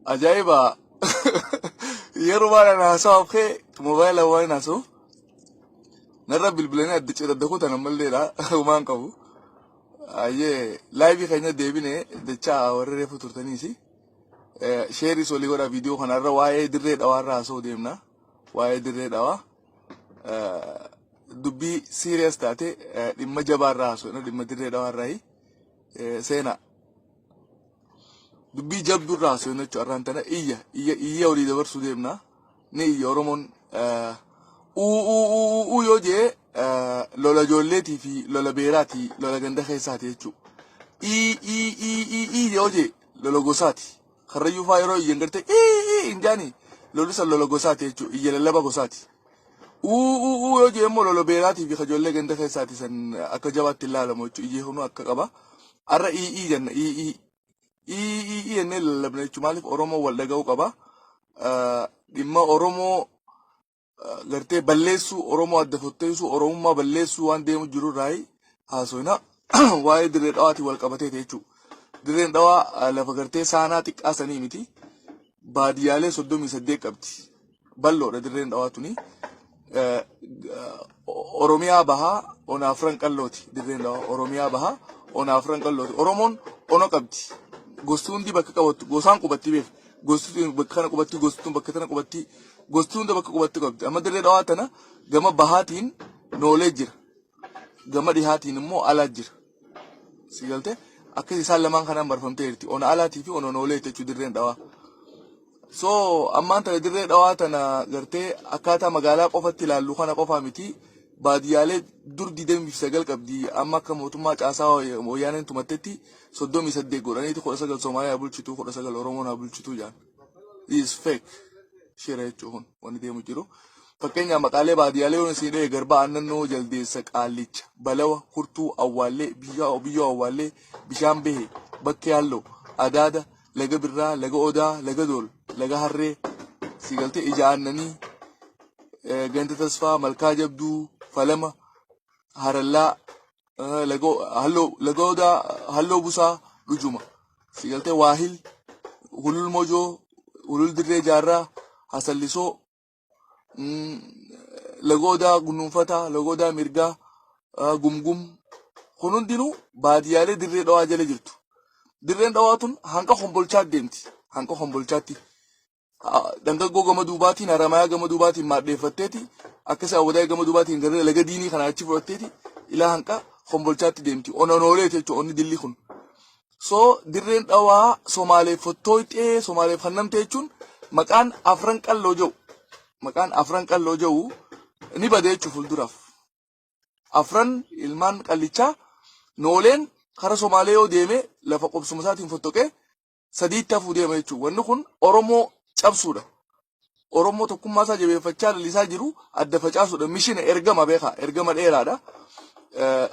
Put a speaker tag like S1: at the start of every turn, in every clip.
S1: Ajaa'iba! Yeroo waan ana haasawaaf ka'e moobaayila waan haasa'uuf narra bilbilanii adda cita adda kutan ammalleedha homaan qabu. Ayyee live keenya deebine dachaa warri reefu turtaniisi. Share is olii godha viidiyoo kanarra. Waa'ee Dirree Dhawaarra haasa'uu deemna. Waa'ee Dirree Dhawaa. Dubbii serious taate, dhimma jabaarraa haasa'u, dhimma Dirree Dhawaarraayi. Seenaa. Dubbii jabduurraa haasa'u jechuudha. Har'aan tana iyya iyya iyya olii dabarsuu deemna. Ni iyya Oromoon uu uu uu uu yoo jee lola ijoolleetii fi lola beeraati, lola ganda keessaati jechuudha. Ii ii ii ii ii yoo jee lola gosaati. Karrayyuu faa yeroo iyyan gartee ii ii hin jaani, lolli san lola gosaati jechuudha. Iyya lallaba gosaati. Uu uu uu yoo jee immoo lola beeraatii fi kajoollee ganda keessaati, san akka jabaatti hin laalamu jechuudha. Iyyee hunuu akka qaba. Har'a ii ii jenna, ii ii. Ii ii ii jennee lallabna jechuudha. Maaliif? Oromoo wal dhaga'uu qaba. Dhimma Oromoo gartee balleessuu, Oromoo adda fotteessuu, Oromummaa balleessuu waan deemu jiru irraa haasofna. Waa'ee Dirree Dhawaatiin wal qabatee jechuudha. Dirreen Dhawaa lafa gartee saanaa xiqqaa sanii miti. Baadiyyaalee 38 qabdi. Bal'oodha Dirreen Dhawaa tuni. Oromiyaa Bahaa ona Afran Qallooti Dirreen Dhawaa. Oromiyaa Bahaa ona Afran Qallooti. Oromoon ona qabdi. Gosti hundi bakka qabattu gosaan qubatti beek. Gosti bakka kana qubatti, gosti tun bakka tana qubatti, gosti hunda bakka qubatti qabdi. Amma Dirree Dhawaa tana gama bahaatiin Noolee jira. Gama dhihaatiin immoo Alaa jira. Si galte? Akkas isaan lamaan kanaan marfamtee jirti. Ona Alaatii fi ona Noolee jechuudha Dirreen Dhawaa. So ammaan tana Dirree Dhawaa tana gartee akkaataa magaalaa qofatti ilaallu kana qofaa miti. Baadiyyaalee dur 29 qabdi. Amma akka mootummaa caasaa Wayyaaneen tumattetti 38 godhaniiti, 19 Somaaliyaa bulchitu, 19 Oromoon haa bulchitu jedhan. This is fake. Shira jechuun kun wanni deemu jiru. Fakkeenyaaf maqaalee baadiyyaalee yoo isin dha'e: Garba Aannannoo, Jaldeessa, Qaallicha, Balawa, Kurtuu, Awwaallee, Biyyoo Biyyoo Awwaallee, Bishaan Bahe, Bakkee Halloo, Adaada, Laga Birraa, Laga Odaa, Laga Dool, Laga Harree, Sigaltee Ija Aannanii, Ganda Tasfaa, Malkaa Jabduu, Falama, Harallaa, Laga Halloo, Laga Odaa, Halloo Busaa, Dhujuma. Sigaltee Waahil, Hulul Mojoo, Hulul Dirree Jaarraa, Hasallisoo, Laga Odaa Gunuunfataa, Laga Odaa Mirgaa, Gumgum. Kun hundinuu baadiyyaalee Dirree Dhawaa jala jirtu. Dirreen Dhawaa tun hanqa Kombolchaa deemti. Hanqa Kombolchaatti. Dangaggoo gama duubaatiin, Haramayaa gama duubaatiin maadheeffatteeti, akkasii Awwadaay gama duubaatiin gara Laga Diinii kana achi fudhatteeti ilaa hanqa Kombolchaatti deemti. Onanooleeti jechuudha onni dilli kun. So Dirreen Dhawaa Somaaleef fottooyxee, Somaaleef kannamte jechuun maqaan Afran Qalloo jedhu. Maqaan Afran Qalloo jedhu ni bade jechuudha fuulduraaf. Afran ilmaan qallichaa Nooleen kara Somaalee yoo deeme lafa qubsuma isaatiin fottoqee sadiitti hafuu deema jechuudha. Wanni kun Oromoo cabsuudha. Oromoo tokkummaa isaa jabeeffachaa lalisaa jiru adda facaasuudha. Mishina ergama beekaa, ergama dheeraadha.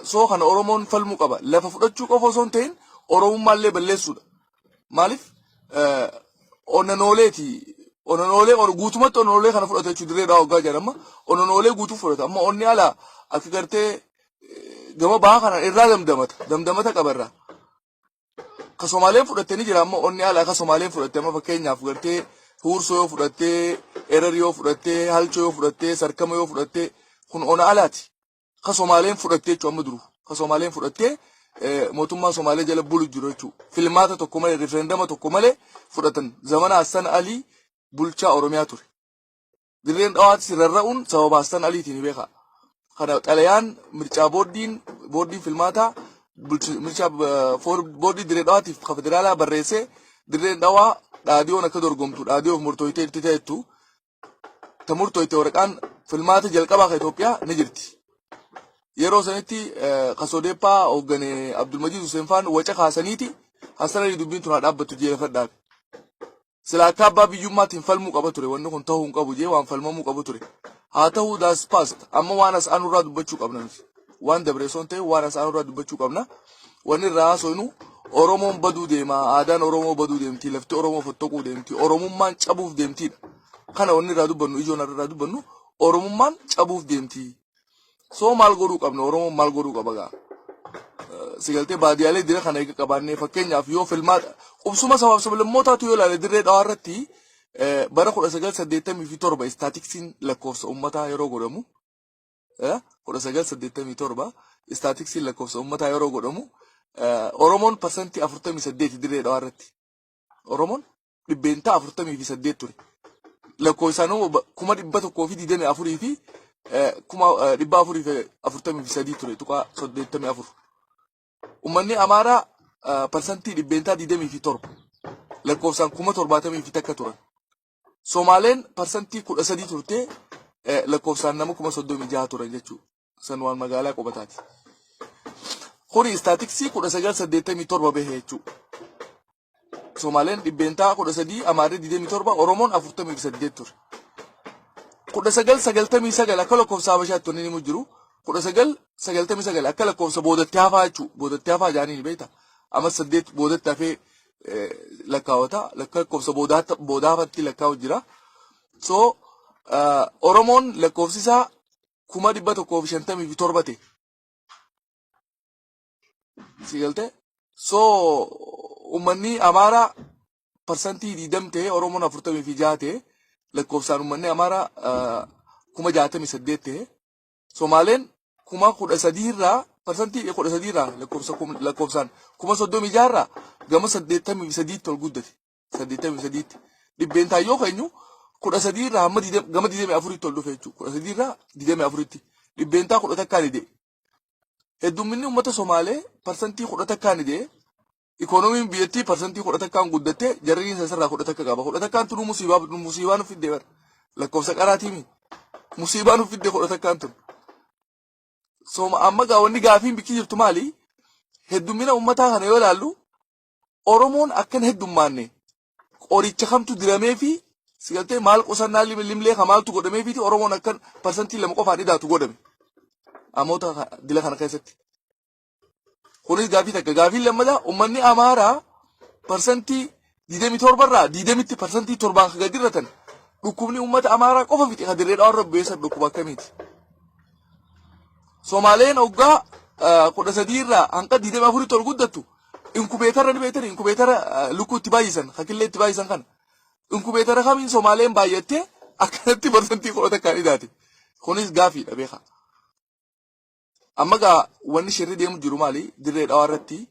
S1: So kana Oromoon falmuu qaba. Lafa fudhachuu qofa osoo hin ta'in Oromummaallee balleessuudha. Maaliif? Onanooleeti. Onanoolee guutumatti onanoolee kana fudhata jechuudha. Dirree Dhawaa waggaa jedhama. Onanoolee guutuu fudhata. Amma onni alaa akka gartee gama bahaa kana irraa damdamata. Damdamata qaba irraa. Ka Somaaleen fudhatte ni jira. Amma onni alaa ka Somaaleen fudhatte, amma fakkeenyaaf gartee Huursoo yoo fudhattee, Erer yoo fudhattee, Halchoo yoo fudhattee, Sarkama yoo fudhattee, kun ona alaati. Ka Somaaleen fudhattee jechuudha amma duru. Ka Somaaleen fudhattee mootummaa Somaalee jala bulu jiru jechuudha. Filmaata tokko malee, referendama tokko malee fudhatan. Zamana Hassan Alii bulchaa Oromiyaa ture. Dirreen Dhawaatis rarra'uun sababa Hassan Aliitiin ni beeka. Kana xalayaan mircaa boordiin filmaataa mircaa boordii Dirree Dhawaatiif ka federaalaa barreessee, Dirreen Dhawaa Dhaadiyoon akka dorgomtu Dhaadiyoof murtooytee itti ta'ettu ta murtooyte waraqaan filmaata jalqabaa ka Itoophiyaa ni jirti. Yeroo sanitti ka Sodeeppaa hooggane Abdulmajiid Hussein faan waca kaasaniiti Hassan Alii dubbiin tun haa dhaabbattu jee lafa dhaabe. Sila akka abbaa biyyummaatiin falmuu qaba ture. Wanni kun ta'uu hin qabu jee waan falmamuu qabu ture. Haa ta'uu, that's past. Amma waan as aanurraa dubbachuu qabna nuti. Waan dabre osoo hin ta'in waan as aanurraa dubbachuu qabna. Wanni irraa haasofnu Oromoon baduu deema. Aadaan Oromoo baduu deemti. Lafti Oromoo fottoquu deemti. Oromummaan cabuuf deemtiidha. Kana wanni irraa dubbannu, ijoon irraa dubbannu, Oromummaan cabuuf deemti. So maal godhuu qabna? Oromoon maal godhuu qaba gaa? Sigaltee baadiyyaalee dira kana eega qabaannee, fakkeenyaaf yoo filmaata Qubsuma sabaaf sablammootaatu yoo ilaale Dirree Dhawaa irratti bara 1987 istaatiksiin lakkoofsa uummataa yeroo godhamu, 1987 istaatiksiin lakkoofsa uummataa yeroo godhamu, Oromoon 48% Dirree Dhawaa irratti. Oromoon 48% ture. Lakkoofsaan 124,443 143.84 ture. Uummanni Amaaraa 27% lakkoofsaan 71,000 turan. Somaaleen 13% turte, lakkoofsaan nama 36,000 turan jechuudha. San waan magaalaa qubataati. Kuni istaatiksii 1987 bahe jechuudha. Somaaleen 13%, Amaarri 27, Oromoon 48 ture. 1999 akka lakkoofsa Habashaatti wanni himu jiru. 1999 akka lakkoofsa boodatti hafaa jechuudha. Boodatti hafaa jaanii ni beekta. Amma saddeet boodatti hafee lakkaawwata. Lakkoofsa boodaa hafatti lakkaa'u jira. So Oromoon lakkoofsi isaa 157,000 ta'e. Si galtee? So uummanni Amaaraa 20% ta'e, Oromoon 46 ta'e, lakkoofsaan uummanni Amaaraa 68,000 ta'e. Somaaleen 13,000 irraa, 13% irraa, lakkoofsaan 36,000 irraa gama 83tti ol guddate. 83tti. Dhibbeentaa yoo keenyu 13 irraa hamma gama 24tti ol dhufe jechuudha. 13 irraa 24tti. 11% ni de'e. Heddumminni uummata Somaalee 11% ni de'e. Ikoonomiin biyyattii 11% guddattee, jarri isarraa 11 qaba. 11n tun musiibaa nu fidde bara. Lakkoofsa qaraatiimi. Musiibaa nu fidde 11n tun. So amma gaa wanni gaafiin bikki jirtu maali? Heddummina uummataa kana yoo ilaallu, Oromoon akkan heddummaanne qoricha kamtu diramee fi, si galtee, maal qusannaa limlee ka maaltu godhamee fi Oromoon akkan 2% qofaan idaatu godhame? Amoota dila kana keessatti. Kunis gaafii takka. Gaafiin lammataa, uummanni Amaaraa 27% irraa 20tti 7% kan gadi irratan, dhukkubni uummata Amaaraa qofa fixe kan Dirree Dhawaa irra beesan dhukkuba akkamiiti? Somaaleen hoggaa 13 irraa hanga 24tti ol guddattu, incubator ni beektani, incubator lukkuu itti baay'isan, hakillee itti baay'isan kana. Incubator kamiin Somaaleen baay'attee akkanatti 11% idaate? Kunis gaafiidha, beekaa. Amma gaa wanni shirri deemu jiru maali? Dirree Dhawaa irratti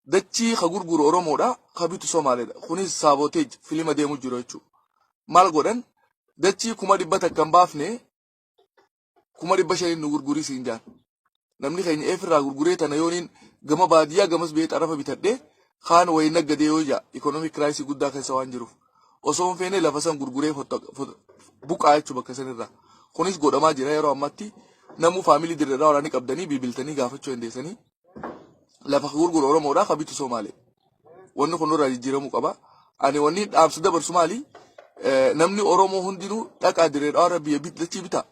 S1: dachii ka gurguru Oromoodha, ka bitu Somaaleedha. Kunis sabotage filima deemu jiru jechuudha. Maal godhan? Dachii 100,000 hin baafne, 500,000 nu gurgurii siin jaan. Namni keenya eefirraa gurguree tana yooniin gama baadiyyaa gamas biyya xarafa bitadhee kaan wayii naggadee yoo jaa, economic crisis guddaa keessa waan jiruuf. Osoo hin feene lafa san gurguree buqaa jechuudha bakka sanirraa. Kunis godhamaa jira yeroo ammaatti. Namuu family Dirree Dhawaa waraanii qabdanii bilbiltanii gaafachuu dandeessanii. Lafa gurguru Oromoodhaa, ka bitu Somaalee. Wanni kun nurraa jijjiiramuu qaba. Ani wanni dhaamsa dabarsu maali? Namni Oromoo hundinuu dhaqaa Dirree Dhawaa irra biyya dachii bitaa.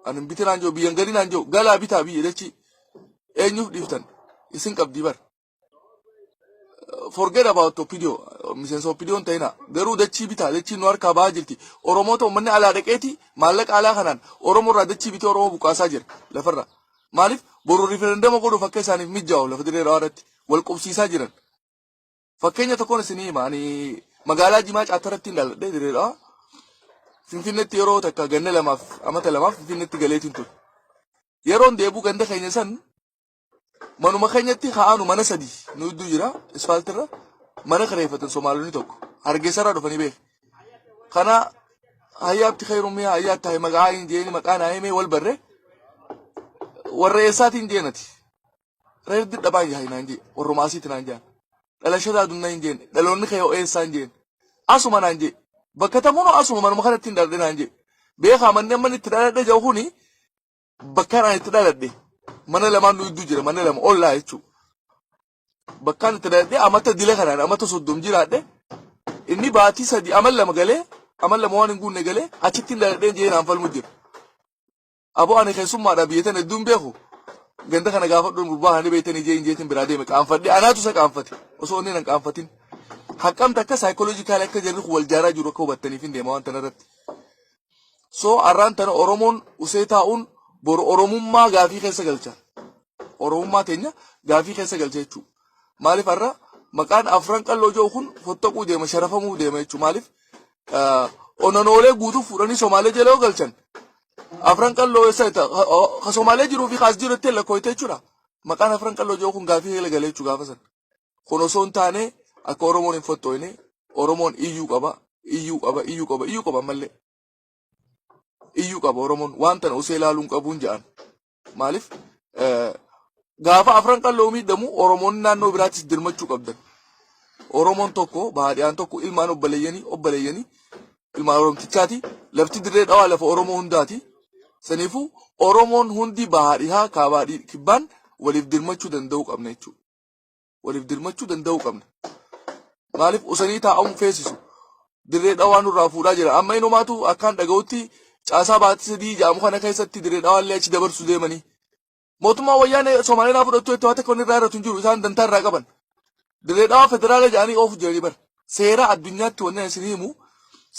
S1: Ani bitinaan jiru, biyyan galinaan jiru, galaa bitaa biyya dachii. Eenyuuf dhiiftan? Isin qabdii bar. Forget about OPDO. Miseensa OPDO hin ta'ina. Garuu dachii bitaa, dachii nu harkaa bahaa jirti. Oromoota uummanni alaa dhaqeeti maallaqa alaa kanaan Oromoo irraa dachii bitee Oromoo buqaasaa jira lafarra. Maaliif? Boru referendum godhuuf akka isaaniif mijaa'u lafa Dirree Dhawaa irratti wal qubsiisaa jiran. Fakkeenya tokkoon isinii hima. Ani magaalaa Jimaa Caattarratti hin dhaladhee Dirree Dhawaa. Finfinneetti yeroo takka ganna 2f, amata 2f Finfinneetti galeetiin ture. Yeroon deebi'u ganda keenya san manuma keenyatti ka'aanu mana sadi nu iddoo jira, isfaaltirra mana kireeffatan Somaalonni tokko Hargeessarraa dhufanii beek. Kana hayyaabti khayrumiyaa hayyaatti hayi maqaa hin jeeni, maqaa naa himee wal barre, warra eessaatiin jeenati. Reer dhabaa hin naan jee, warruma asiiti naan jaan. Dhalashada adunnaa hin jeen, dhaloonni kee eessaa hin jeen. Asuma naan jee. Bakka tamuun asuma manuma kanatti hin dhaladhe naan jee. Beekaa, manni amma itti dhaladhe jiru kuni bakka ani itti dhaladhe mana lamaan nu iddoo jira, mana lama ollaa jechuudha. Bakkaan itti dhaladhe amata dila kanaan amata 30 jiraadhe, inni baatii 3 amal 2 galee, amal 2 waan hin guunne galee achitti hin dhaladhee jee naan falmu jira. Aboo, ani keessummaadha, biyya tana hedduun beeku. Ganda kana gaafadhuun gurbaa kana beektanii jee hin jeetiin biraa deeme, qaanfadhe, anaatu isa qaanfate osoo inni nan qaanfatin. Haqqamta akka psychological akka jarri kun wal jaaraa jiru akka hubattaniif hin deema waan tana irratti. So har'aan tana Oromoon usee taa'uun boru Oromummaa gaafii keessa galcha. Oromummaa teenya gaafii keessa galcha jechuudha. Maaliif har'a Maqaan Afran Qalloo jedhu kun fottaquu deema, sharafamuu deema jechuudha. Maaliif ononoolee guutuu fuudhanii Somaalee jala yoo galchan, Afran Qalloo eessa ka Somaalee jiruu fi kaas jiru itti lakkooyte jechuudha. Maqaan Afran Qalloo jedhu kun gaafii jala galee jechuudha gaafa san. Kun osoo hin taane akka Oromoon hin fottooyne, Oromoon iyyuu qaba, iyyuu qaba, iyyuu qaba, iyyuu qaba ammallee. Iyyuu qaba Oromoon, waan tana usee ilaaluu hin qabuun jedhan. Maaliif gaafa Afran Qalloo miidhamu Oromoon naannoo biraattis dirmachuu qabdan. Oromoon tokko, baadiyaan tokko, ilmaan obboleeyyanii ilmaan Oromtichaati. Lafti Dirree Dhawaa lafa Oromoo hundaati. Saniifuu Oromoon hundi baadhiyaa kaabaa kibbaan waliif dirmachuu danda'uu qabna jechuudha. Waliif dirmachuu danda'uu qabna. Maaliif usanii taa'uun feesisu. Dirree Dhawaa nurraa fuudhaa jira. Amma inumaatu akkaan dhaga'utti caasaa baatii 3 jedhamu kana keessatti Dirree Dhawaa illee achi dabarsuu deemanii. Mootummaa Wayyaanee Somaalee naa fudhattu itti waan takka wanni irraa irratti hin jiru, isaan dantaa irraa qaban. Dirree Dhawaa federaala jedhanii oofu jiranii bara. Seera addunyaatti wanni isin himu,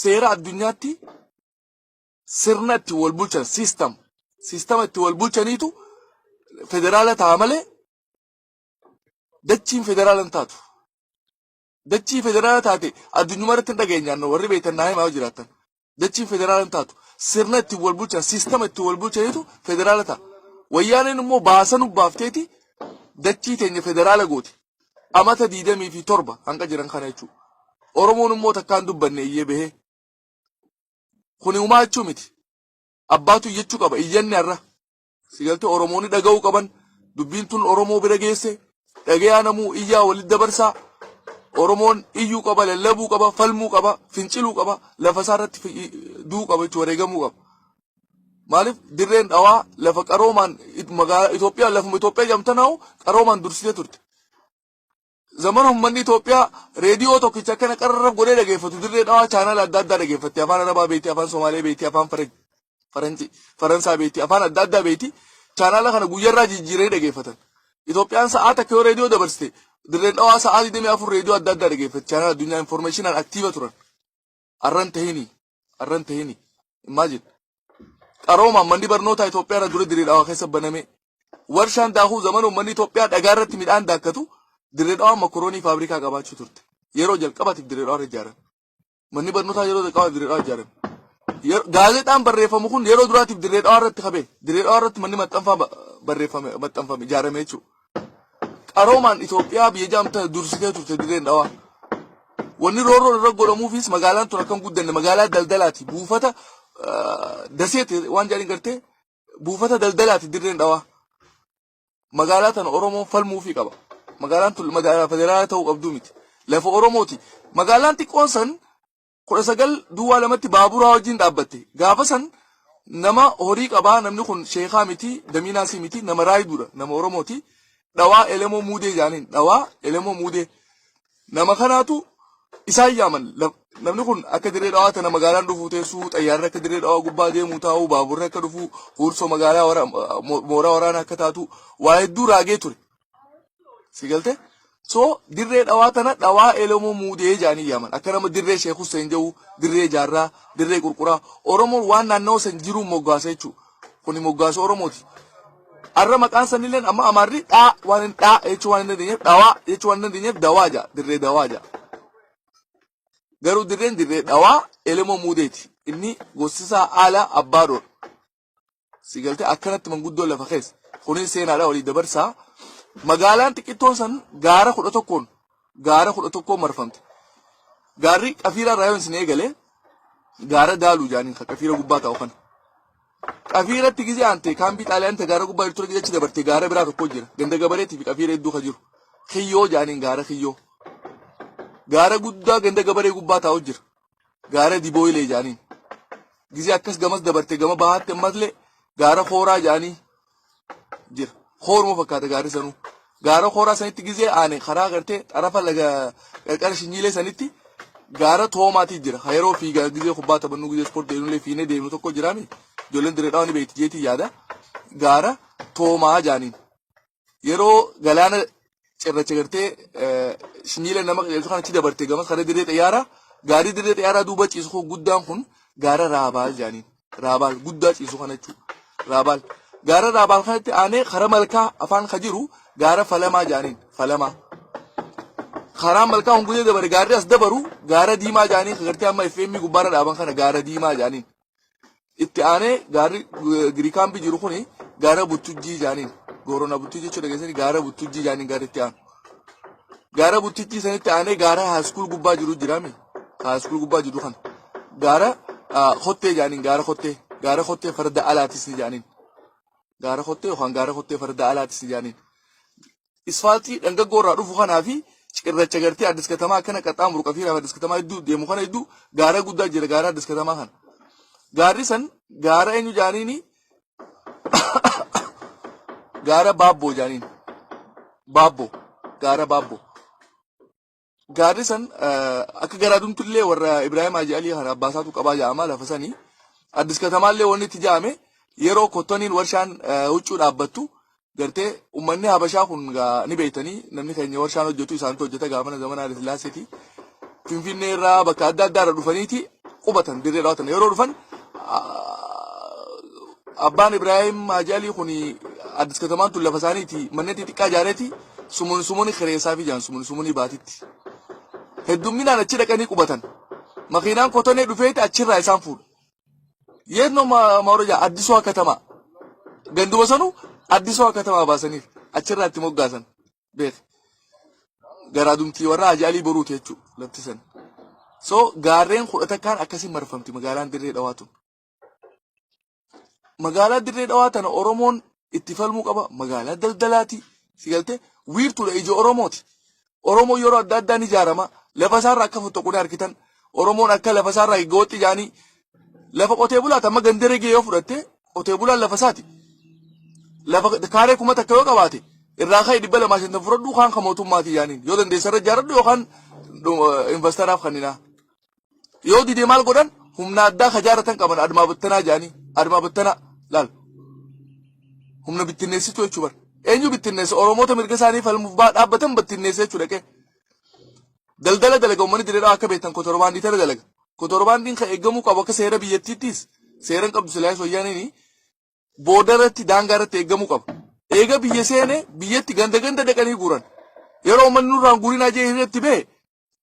S1: seera addunyaatti sirna itti wal bulchan, system itti wal bulchaniitu federaala ta'a malee dachiin federaala hin taatu. Dachii federaala taate addunyuma irratti hin dhageenyaan, warri beektan naa himaa jiraattan. Dachiin federaala hin taatu. Sirna ittiin wal bulchan, system ittiin wal bulchaniitu federaala ta'a. Wayyaaneen immoo baasanu baafteeti dachii teenya federaala gooti. Amata 27 hanga jiran kana jechuudha. Oromoon immoo takkaan dubbanne iyyee bahee. Kuni humaa jechuu miti. Abbaatu iyyachuu qaba. Iyyanni har'a. Si galtee, Oromoonni dhaga'uu qaban, dubbiin tun Oromoo bira geesse, dhagayaa, namuu iyyaa walitti dabarsaa. Oromoon iyyuu qaba, lallabuu qaba, falmuu qaba, finciluu qaba, lafa isaa irratti du'uu qaba jechuudha, wareegamuu qaba. Maaliif Dirreen Dhawaa lafa qaroomaan magaalaa Itoophiyaa, lafuma Itoophiyaa jedhamtu qaroomaan dursitee turte. Zamana uummanni Itoophiyaa reediyoo tokkicha akkana qarraf godhee dhageeffatu, Dirree Dhawaa chaanaala adda addaa dhageeffatti. Afaan Arabaa beekti, afaan Somaalee beekti, afaan Faransi Faransaa beekti, afaan adda addaa beekti. Chaanaala kana guyyarraa jijjiiranii dhageeffatan. Itoophiyaan sa'aa takka yoo reediyoo dabarsite, Dirreen Dhawaa sa'aa 24 reediyoo adda addaa dhageeffatti. Chaanaala addunyaa informationaan active turan. Arran tahini. Arran tahini. Imagine. Qaroomaan manni barnootaa Itoophiyaa irra dura Dirree Dhawaa keessa baname. Warshaan daakuu zamana uummanni Itoophiyaa dhagaa irratti midhaan daakkatu, Dirree Dhawaa makoroonii faabrikaa qabaachuu turte. Yeroo jalqabaatiif Dirree Dhawaa irra ijaarame. Manni barnootaa yeroo jalqabaatiif Dirree Dhawaa ijaarame. Gaazexaan barreeffamu kun yeroo duraatiif Dirree Dhawaa irratti qabee, Dirree Dhawaa irratti manni maxxanfaa barreeffame maxxanfame ijaarame jechuudha. Qaroomaan Itoophiyaa biyya jaamta dursitee turte Dirreen Dhawaa. Wanni roorroon irra godhamuufis magaalaan tun akkam guddanne, magaalaa daldalaati. Buufata daseeti waan jedhanii gartee, buufata daldalaati Dirreen Dhawaa. Magaalaa tana Oromoon falmuufii qaba. Magaalaan tun magaalaa federaalaa ta'uu qabduu miti. Lafa Oromooti. Magaalaan xiqqoon san 1902tti baaburaa wajjin dhaabbatte. Gaafa san nama horii qabaa, namni kun sheekaa miti, damiinaasii miti, nama raayiduudha, nama Oromooti. Dhawaa Elemoo Muudee jaaniin, Dhawaa Elemoo Muudee. Nama kanaatu isaan yaaman. Namni kun akka Dirree Dhawaa tana magaalaan dhufuu teessuu, xayyaarri akka Dirree Dhawaa gubbaa deemuu taa'u, baaburri akka dhufu, huursoo magaalaa mooraa waraanaa akka taatu waa hedduu raagee ture. Si galte? So Dirree Dhawaa tana Dhawaa Elemoo Muudee jedhanii yaaman. Akka nama Dirree Sheekh Hussein jedhu, Dirree Jaarraa, Dirree Qurquraa. Oromoon waan naannawaa san jiruun moggaasa jechuudha. Kuni moggaasa Oromooti. Arra maqaan sanilleen amma Amaarri dhaa waan hin dhaa jechuu waan hin dandeenyeef, dhawaa jechuu waan hin dandeenyeef, Dawaa jedha. Dirree Dawaa jedha. Garuu dirreen Dirree Dhawaa Elemoo Muudeeti. Inni gostisaa haala Abbaadoodha. Si galtee, akkanatti manguddoo lafa keessa. Kunis seenaadha, walii dabarsaa. Magaalaan xiqqittoon san gaara 11n, gaara 11n marfamte. Gaarri Qafiiraa irraa yoo isin eegale, gaara Daaluu jaaniin kan Qafiira gubbaa taa'u kana. Qafiiratti gizee aante kaambii Xaaliyaan ta gaara gubbaa jirtu gizee achi dabarte, gaara biraa tokko jira. Ganda Gabareetii fi Qafiira hedduu ka jiru. Kiyyoo jaaniin, gaara Kiyyoo. Gaara guddaa ganda Gabaree gubbaa taa'u jira. Gaara Dibooyilee jaaniin. Gizee akkas gamas dabarte, gama bahaatti ammallee gaara Kooraa jaanii jira. Kooruma fakkaata gaarri sanuu. Gaara Kooraa sanitti gizee aane, karaa gartee xarafa laga qarqara Shinyiilee sanitti gaara Toomaatii jira. Ka yeroo fiigaa gizee kubbaa taphannu, gizee ispoortii deemnullee fiinee deemnu tokko jiraami. Ijoolleen Dirree Dhawaa ni beekti jeetii yaada. Gaara Toomaa jaaniin. Yeroo galaana cirracha gartee Shinyiilee nama qajeelchu kan achi dabarte, gamas karaa Dirree Xiyyaaraa, gaarii Dirree Xiyyaaraa duuba ciisu kun guddaan kun gaara Raabaal jaaniin. Raabaal guddaa ciisu kana jechuudha. Raabaal. Gaara Raabaal kanatti aanee karaa malkaa afaan ka jiru gaara Falamaa jaaniin. Falamaa. Karaan malkaa hunguzee dabare gaarri as dabaru gaara diimaa jaaniin ka gartee amma FM gubbaarra dhaaban kana gaara diimaa jaaniin. Itti aanee gaarri Giriikaambii jiru kuni gaara Buttujjii jaaniin. Goorona Buttujjii jechuudha dhageessanii gaara Buttujjii jaaniin gaarri itti aanu. Gaara Buttujjii sanitti aanee gaara haaskuul gubbaa jiru jiraami. Haaskuul gubbaa jiru kana. Gaara kottee jaaniin gaara kottee. Gaara kottee farda alaatis ni jaaniin. Gaara kottee yookaan gaara kottee farda alaatis ni jaaniin. Isfaaltii dhangaggoo irraa dhufu kanaa fi cirracha gartee Addis Katamaa akkana qaxxaamuru qafiiraa fi Addis Katamaa hedduu deemu kana hedduu gaara guddaa jira gaara Addis Katamaa kana. Gaarri san gaara eenyu jaaniini gaara Baabboo jaaniin. Baabboo gaara Baabboo. Gaarri san akka garaadumtu illee warra Ibraahim Haji Alii kana abbaa isaatu qabaa jedhama lafa sanii. Addis Katamaallee wanni itti jedhame yeroo kottoniin warshaan huccuu dhaabbattu gartee uummanni Habashaa kun ni beektanii namni keenya warshaan hojjetu isaantu hojjeta gaafana zamana Haile Sillaaseeti. Finfinnee irraa bakka adda addaa irra dhufaniiti qubatan dirree dhaawatan yeroo dhufan abbaan Ibraahim Haji Alii kun Addis Katamaan tun lafa isaaniiti manneen xixiqqaa ijaareeti sumuni sumuni kireessaa fi jaan sumuni sumuni baatitti. Heddumminaan achi dhaqanii qubatan. Makiinaan kotonee dhufeeti achirraa isaan fuudha. Yeetnoo maawraja Addisoo Katamaa. Ganduma sanu Addisoo Katamaa baasaniif achirraa itti moggaasan beek. Garaadumtii warra Haji Alii Boruuti jechuudha lafti san. So gaarreen 11n akkasiin marfamti magaalaan Dirree Dhawaa tun. Magaalaa Dirree Dhawaa tana Oromoon itti falmuu qaba. Magaalaa daldalaati. Si galtee wiirtuudha ija Oromooti. Oromoon yeroo adda addaa ni ijaarama. Lafa isaarraa akka fottoqunee argitan. Oromoon akka lafa isaarraa higgawatti ijaanii lafa qotee bulaati amma ganda regee yoo fudhatte qotee bulaan lafa isaati. Lafa kaaree 1000 yoo qabaate irraa ka'e 250 fudhadhu kaan kan mootummaati yaaniin yoo dandeessa irra ijaaradhu yookaan investaraaf kanninaa. Yoo dide maal godhan humna addaa ka jaaratan qaban admaa battanaa jedhanii admaa battanaa laal humna bittinneessituu jechuu bar eenyu bittinneessa Oromoota mirga isaanii falmuuf baa dhaabbatan bittinneessa jechuu dhaqee daldala dalaga uummanni dirreedhaa akka beektan kotorbaandii tana dalaga kotorbaandiin kan eeggamuu qabu akka seera biyyattiittis seera hin qabdu silaayis wayyaaniini booda irratti daangaa irratti eeggamuu qaba. Eega biyya seene biyyatti ganda ganda dhaqanii guuran. Yeroo uummanni nurraan guurinaa jee hiriirratti bahe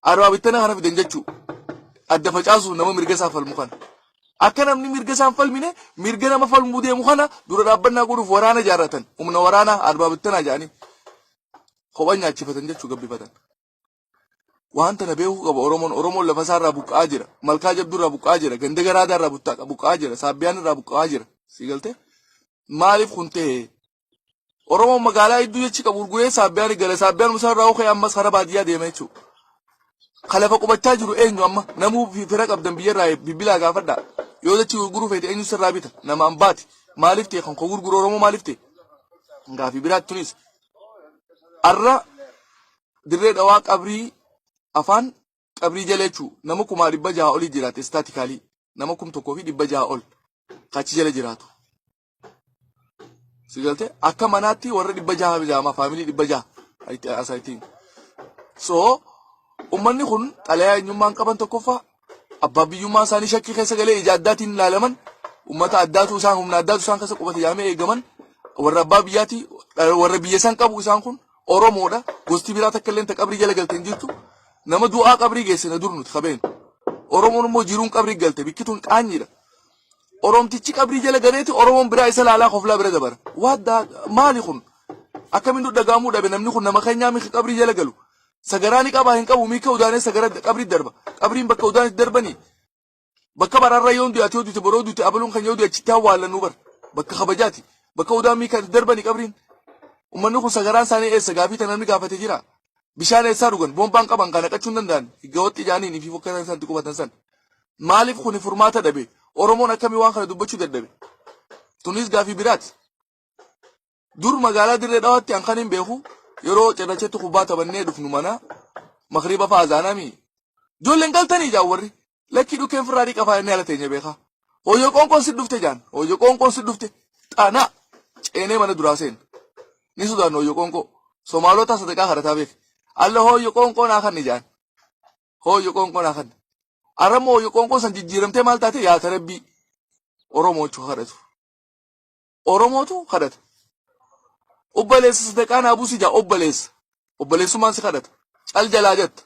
S1: Adwaa bittana kana fidan jechuu. Adda facaasuuf nama mirga isaa falmu kana. Akka namni mirga isaan falmine mirga nama falmuu deemu kana dura dhaabbannaa godhuuf waraana ijaarratan. Humna waraanaa adwaa bittanaa jedhanii kophaa nyaachifatan jechuu gabbifatan. Waan tana beekuu qaba Oromoon. Oromoon lafa isaa irraa buqqa'aa jira. Malkaa jabduu irraa buqqa'aa jira. Ganda garaadaa irraa buqqa'aa jira. Saabbiyaan irraa buqqa'aa jira. Si galtee? Maaliif kun ta'e? Oromoon magaalaa hedduu jechi qabu gurguree Saabbiyaan gala. Saabbiyaan musaa irraa ka'ee ammas karaa baadiyyaa deema jechuudha. Ka lafa qubachaa jiru eenyu amma? Namuu fira qabdan biyyarraa bilbilaa gaafadhaa. Yoo jechi gurguruu feete eenyu sirraa bita? Nama ambaati. Maaliif ta'e kan koo gurguru Oromoo maaliif ta'e? Gaafii biraatti tunis. Arra dirree dhawaa qabrii afaan qabrii jala jechuu nama 600,000 olii jiraate istaatikaalii nama 1600 ol kachi jala jiraatu. Si galte akka manaatti warra 600 jaama faamilii 600 as I think. So ummanni kun xalayaa eenyummaan qaban tokkoffaa abbaa biyyummaa isaanii shakkii keessa galee ija addaatiin ilaalaman ummata addaatu isaan humna addaatu isaan keessa qubate jaamee eegaman warra abbaa biyyaati warra biyya isaan qabu isaan kun Oromoodha gosti biraa takka illee ta qabrii jala galte hin jirtu nama du'aa qabrii geesse na dur nuti kabeenu Oromoon immoo jiruun qabrii galte bikkituun qaanyiidha. Oromtichi qabrii jala galeeti Oromoon biraa isa laalaa koflaa bira dabara. Waaddaa maali kun? Akkamiin nu dhagahamuu dhabe namni kun nama keenyaa miki qabrii jala galu. Sagaraa ni qabaa hin qabu miika udaanee sagara qabrii darba. Qabriin bakka udaan itti darbanii. Bakka baraarra yoon du'e ati yoo duute boroo duute abaluun kan yoo du'e achitti awwaallannu bar. Bakka kabajaati. Bakka udaan miika itti darbanii qabriin. Uummanni kun sagaraan isaanii eessa gaafii tana namni gaafate jira. Bishaan eessaa dhugan boombaan qaban kan naqachuu hin danda'an higgawotti ijaaniin fi fokkatan san itti qubatan san. Maaliif kuni furmaata dhabe? Oromoon akkamii waan kana dubbachuu dadhabe? Tunis gaafii biraati. Dur magaalaa Dirree Dhawaatti an kan hin beeku yeroo cirrachetti kubbaa taphannee dhufnu mana makriiba fa'a azaanami. Ijoolleen galtanii jaan warri lakkii dhukkeen firraa dhiqa fa'a inni ala teenya beekaa. Hooyyoo qoonqoon si dhufte jaan hooyyoo qoonqoon si dhufte xaanaa ceenee mana duraa seen. Ni sodaannu hooyyoo qoonqoo. Somaalota sadaqaa kadhataa beek. Alla hooyyoo qoonqoo naa kanni jaan. Hooyyo qoonqoo naa kanni. Arra immoo hooyyo qoonqoo san jijjiiramtee maal taate yaa tarabbii Oromoo jechuun kadhatu. Oromootu kadhata. Obboleessa sadaqaa naa buusi jaa obboleessa. Obboleessummaan si kadhata. Cal jalaa jetta.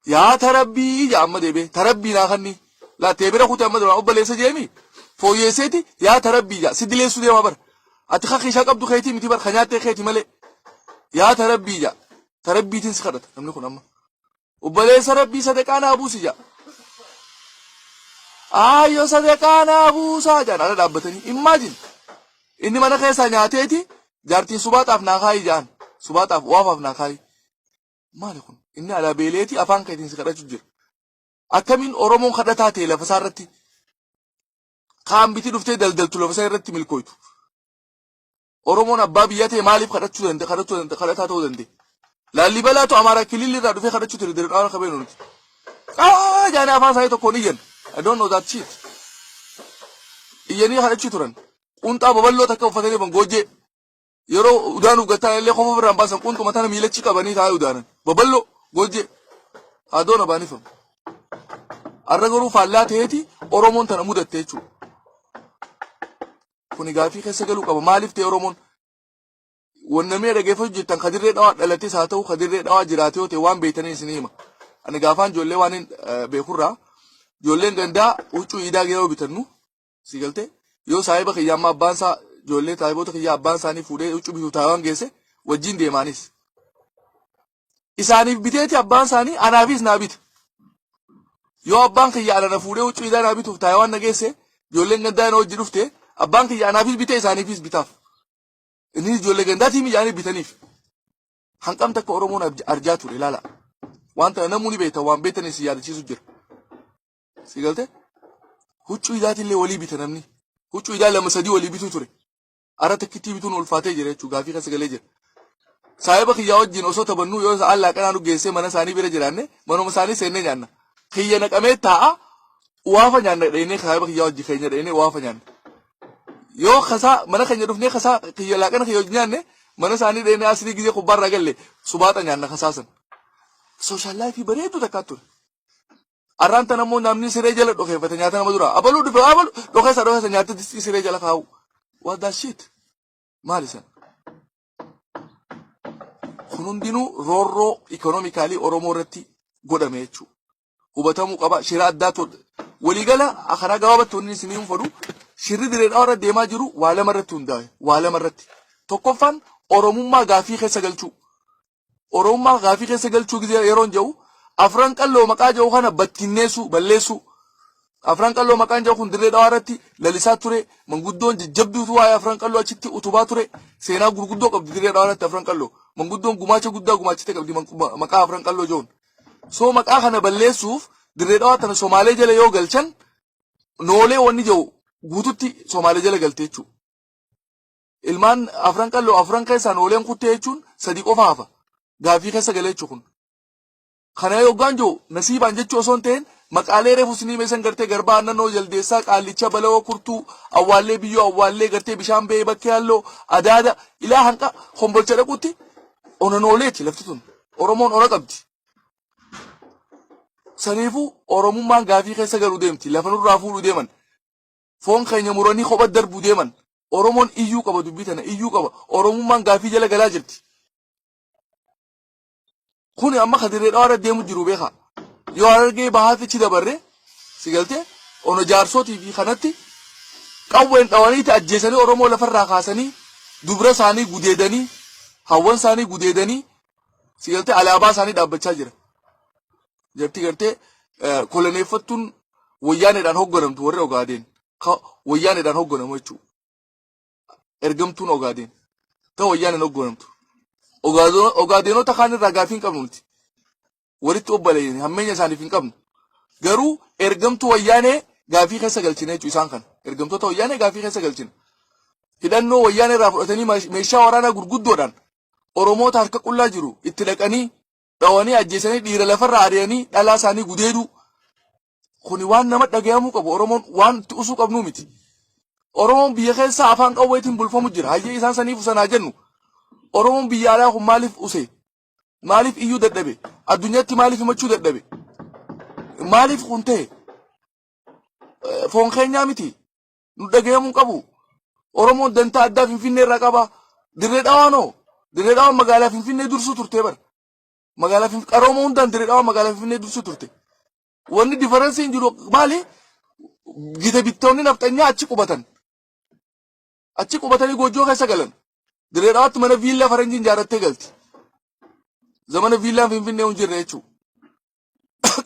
S1: Yaa tarabbii jaa amma deebi'ee tarabbii naa kanni. Laa teebira kute amma duraan obboleessa jeemi. Fooyyeesseeti yaa tarabbii jaa si dileessuu deema bar. Ati ka kiishaa qabdu keetii miti bar ka nyaattee keeti malee. Yaa tarabbii jaa. Tarabbiitiin si kadhata namni kun amma. Obboleessa rabbii sadaqaa naa buusi jaa. Aayyoo sadaqaa naa buusaa jaan ala dhaabbatanii. Imagine. Inni mana keessaa nyaateeti jaartiin subaaxaaf naa kaayi jaan. Subaaxaaf waafaaf naa kaayi. Maali kun? Inni alaa beeleeti afaan keetiin si kadhachuu jira. Akkamiin Oromoon kadhataa ta'e lafa isaa irratti kaan biti dhuftee daldaltu lafa isaa irratti milkooytu. Oromoon abbaa biyyaa ta'e maaliif kadhachuu danda'e kadhachuu danda'e kadhataa ta'uu danda'e. Laallibalaatu Amaaraa kililli irraa dhufee kadhachuu ture dirqama akka beeknu nuti. Qaa jaanii afaan isaanii tokkoon iyyan. I don't know that shit. Iyyanii kadhachuu turan. Qunxaa babal'oo takka uffatanii ban goojjee. Yeroo udaan uggattaan illee kofa ofirraan baasan qunxuma tana miilachi qabanii taa'ee udaanan. Babal'oo goojjee. Haadoon abaanifamu. Har'a garuu faallaa ta'eeti Oromoon tana mudatte jechuudha. Kuni gaafii keessa galuu qaba. Maaliif ta'e Oromoon? Wanna mee dhageeffachuu jirtan ka dirree dhawaa dhalates haa ta'u ka dirree dhawaa jiraate yoo ta'e waan beektanii isin hima. Ani gaafaan ijoollee waan hin beekurraa ijoolleen gandaa huccuu iidaa yeroo bitannu si galte yoo saahiba kiyya amma abbaan isaa ijoollee saahiboota kiyya abbaan isaanii fuudhee huccuu bituu taawaan geesse wajjin deemaanis. Isaaniif biteeti abbaan isaanii anaafis naa bita. Yoo abbaan kiyya ana na fuudhee huccuu iidaa naa bituuf taawaan na geesse ijoolleen gandaa na wajji dhufte abbaan kiyya anaafis bitee isaaniifis bitaaf. Inni ijoollee gandaatii mijaanii bitaniif. Hanqam takka Oromoon arjaa ture ilaala. Waan tana namuu ni beekta waan beektaniin si yaadachiisu jira. Si galte? Huccuu idaatillee walii bita namni. Huccuu idaa lama sadii walii bituu ture. Ara takkittii bituun ulfaatee jira jechuudha gaafii keessa galee jira. Saahiba kiyyaa wajjin osoo taphannuu yoo sa'aan laaqanaa nu geessee mana isaanii bira jiraanne manuma isaanii seennee nyaanna. Kiyya naqamee taa'a waafa nyaanna dheenee saahiba kiyyaa wajji keenya dheenee waafa nyaanna. Yoo kasaa mana keenya dhufnee kasaa kiyya laaqana kiyya wajji nyaanne mana isaanii dheenee asrii gizee kubbaarraa galle subaaxa nyaanna kasaasan. Social life bareedduu takkaa ture. Arraan tana immoo namni siree jala dhokeeffate nyaata nama dura. Abaluu dhufe abalu dhokeessa dhokeessa nyaata distii siree jala kaa'u. What that shit? Maali san? Kun hundinuu roorroo economically Oromoo irratti godhame jechuudha. Hubatamuu qaba. Shira addaatu waliigala karaa gabaabatti wanni isinii hin fedhu shirri diree dhawaa irra deemaa jiru waa lama irratti hundaa'e. Waa lama irratti. Tokkoffaan Oromummaa gaafii keessa galchuu. Oromummaa gaafii keessa galchuu gizee yeroon jedhu afran qalloo maqaa jedhu kana battinneessuu balleessuu. Afran qalloo maqaan jedhu kun dirree dhawaa irratti lalisaa ture. Manguddoon jajjabduutu waa'ee afran qalloo achitti utubaa ture. Seenaa gurguddoo qabdi dirree dhawaa irratti afran qalloo. Manguddoon gumaacha guddaa gumaachite qabdi maqaa afran qalloo jedhuun. So maqaa kana balleessuuf dirree dhawaa tana Somaalee jala yoo galchan noolee wanni jedhu guututti Somaalee jala galte jechuudha. Ilmaan afran qalloo afran keessaa nooleen kuttee jechuun sadi qofa hafa. Gaafii keessa galee jechuun kun. Kana yoggaan jiru nasiibaan jechuu osoo hin ta'in maqaalee reefu sinii meeshan gartee garbaa annanoo jaldeessaa qaallicha balawoo kurtuu awwaallee biyyoo awwaallee gartee bishaan ba'ee bakkee halloo adaada ilaa hanqa kombolcha dhaqutti onanooleeti lafti tun Oromoon ona qabdi. Saniifuu Oromummaan gaafii keessa galuu deemti lafa nurraa fuudhuu deeman foon keenya muranii kopha darbuu deeman Oromoon iyyuu qaba dubbii tana iyyuu qaba Oromummaan gaafii jala galaa jirti. Kuni amma ka dirree dhawaa irra deemu jiru beeka. Yoo harargee bahaatti achi dabarre si galtee ono jaarsootii fi kanatti qawween dhawaniiti ajjeesanii Oromoo lafarraa kaasanii dubra isaanii gudeedanii hawwan isaanii gudeedanii si galtee alaabaa isaanii dhaabbachaa jira. Jarti gartee koloneeffattuun wayyaaneedhaan hoogganamtu warri Ogaadeen wayyaaneedhaan hoogganamu jechuudha. Ergamtuun Ogaadeen ta wayyaaneen hoogganamtu. Ogaadeenota kaan irraa gaafii hin qabnu nuti. Walitti obbaleeyyan hammeenya isaaniif hin qabnu. Garuu ergamtuu wayyaanee gaafii keessa galchine jechuudha isaan kana. Ergamtoota wayyaanee gaafii keessa galchine. Hidhannoo wayyaanee irraa fudhatanii meeshaa waraanaa gurguddoodhaan Oromoota harka qullaa jiru itti dhaqanii dhawanii ajjeesanii dhiira lafarraa ari'anii dhalaa isaanii gudeeduu. Kuni waan nama dhagayamuu qabu Oromoon waan itti usuu qabnuu miti. Oromoon biyya keessaa afaan qawweetiin bulfamu jira. Hayyee isaan saniif usanaa jennu. Oromoon biyya alaa kun maaliif use? Maaliif iyyuu dadhabe? Addunyaatti maaliif himachuu dadhabe? Maaliif kun ta'e? Foon keenyaa miti. Nu dhagayamuu qabu. Oromoon dantaa addaa Finfinnee irraa qaba. Dirree Dhawaanoo. Dirree Dhawaan magaalaa Finfinnee dursuu turtee bara. Magaalaa Finfinnee qarooma hundaan Dirree Dhawaa magaalaa Finfinnee dursuu turte. Wanni differensiin jiru maali? Gita bittoonni nafxanyaa achi qubatan. Achi qubatanii goojjoo keessa galan. Dirree Dhawaatti mana viillaa faranjiin ijaarrattee galti. Zamana viillaan Finfinnee hin jirre jechuudha.